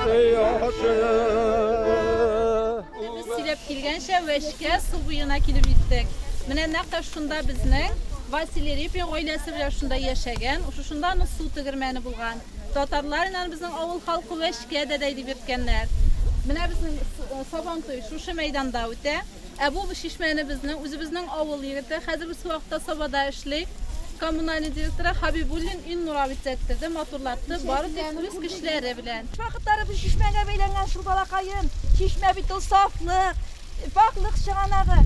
кояшы. Без сөйләп килгәнчә, Вәчкә су буена килеп җиттек. Менә нәкъ тә шунда безнең Василий Репин гаиләсе белән шунда яшәгән, шушында аның су тегермәне булган. Татарлар инде аны безнең авыл халкы Вәчкә дәдәй дип йөрткәннәр. Менә безнең Сабантуй шушы мәйданда үтә. Ә бу чишмәне безнең үзебезнең авыл егете, хәзер үз вакытта Сабада эшли, коммунальный директоры Хабибуллин Илнур абый төзәттерде, матурлатты, бары тик үз көчләре белән. Вакытлары бу чишмәгә бәйләнгән шул балакаем. Чишмә бит ул сафлык, пакьлык чыганагы.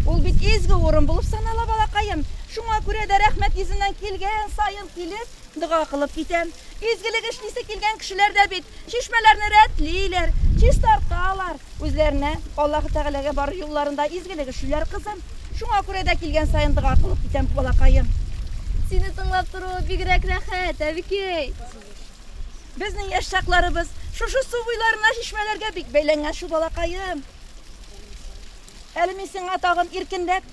Ул бит изге урын булып санала, балакаем. Шуңа күрә дә рәхмәт йөзеннән килгән саен килеп, дога кылып китәм. Изгелек эшлисе килгән кешеләр дә бит чишмәләрне рәтлиләр, чистарталар. Үзләренә, Аллаһы Тәгаләгә барыр юлларында изгелек эшлиләр, кызым. Шуңа күрә дә килгән саен дога кылып китәм, балакаем. Сине тыңлап торуы бигрәк рәхәт, әбекәй. Безнең яшь чакларыбыз шушы су буйларына, чишмәләргә бик бәйләнгән шул, балакаем. Әле мин сиңа тагын иркенләп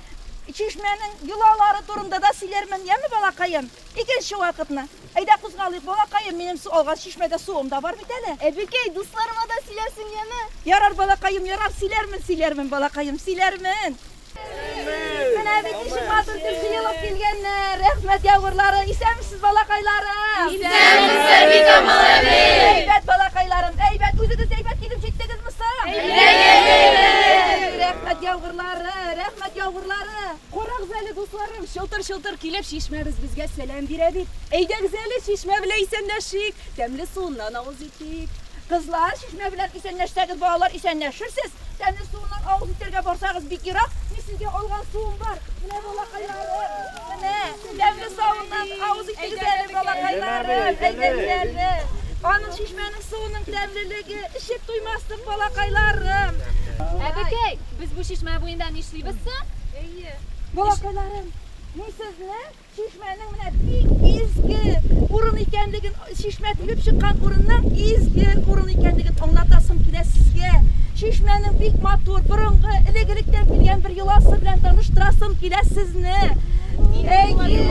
чишмәнең йолалары турында да сөйләрмен, яме, балакаем? Икенче вакытны. Әйдә кузгалыйк, балакаем, минем су алган чишмәдә суым да бар бит әле. Әбекәй, дусларыма да сөйләрсең, яме? Ярар, балакаем, ярар, сөйләрмен, сөйләрмен, балакаем, сөйләрмен. Менә бит ничек матур итеп җыелып килгәннәр. Рәхмәт яугырлары. Исәнмесез, балакайларым. Исәнмесез, Сәрбикамал әби. Әйбәт, балакайларым, әйбәт. Үзегез әйбәт килеп җиттегезме соң? Әйбәт. Рәхмәт яугырлары, рәхмәт яугырлары. Карагыз әле, дусларым, чылтыр-чылтыр килеп, чишмәбез безгә сәлам бирә бит. Әйдәгез әле, чишмә белән исәнләшик, тәмле суыннан авыз итик. Кызлар, чишмә белән исәнләшсәгез, балалар, исәнләшерсез. Тәмле суыннан авыз итәргә барсагыз, бик ерак. Мин сезгә алган суым бар. Менә, балакайларым, менә, тәмле суыннан авыз итегез әле, балакайларым, әйдәгез әле. Аның чишмәнең суының тәмлелеге, эчеп туймаслык, балакайларым. Әбекәй, без бу чишмә буенда нишлибез соң? Әйе. Балакайларым, мин сезне чишмәнең менә бик изге урын икәнлеген, чишмә тибеп чыккан урынның изге урын икәнлеген аңлатасым килә сезгә. Чишмәнең бик матур, борынгы, элек-электән килгән бер йоласы белән таныштырасым килә сезне. Әйе.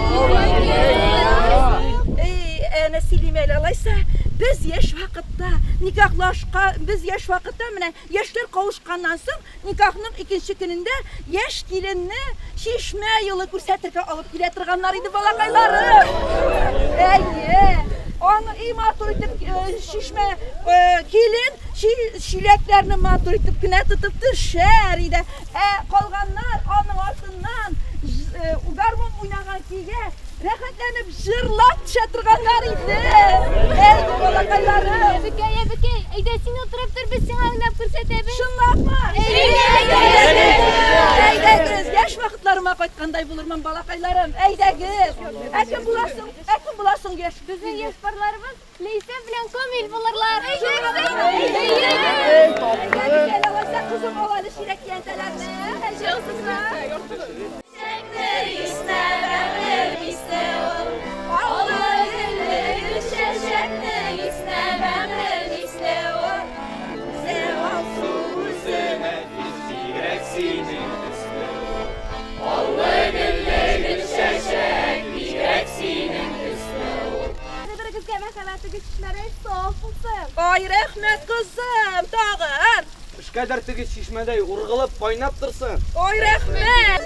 Әй, әнә сөйлим әле алайса. Без яшь вакытта никахлашка, без яшь вакытта менә яшьләр кавышканнан соң Никахның икенче көнендә яшь киленне чишмә юлы күрсәтергә алып килә торганнар иде балакайларым. Әйе. Аны и матур итеп э, чишмә э, килен чиләкләрне матур итеп кенә тотып төшәр иде. Ә калганнар аның артыннан э, гармун уйнаган көйгә Рәхәтләнеп җырлап төшә торганнар иде. Әй, балакайларым. Әбекәй, әбекәй, әйдә син утырып тор, без сиңа уйнап күрсәтәбез. Чынлапмы? Әйдәгез, яшь вакытларыма кайткандай булырмын, балакайларым. Әйдәгез. Ә кем буласың? Ә кем буласың яшь? Безнең яшь парларыбыз Ләйсән белән Камил булырлар. Әйдәгез, әле алайса, кызым, ал әле чиләк көянтәләрне. Ай, рәхмәт, кызым, тагын. Эшкә дәртегез чишмәдәй ургылып, кайнап торсын. Ай, рәхмәт.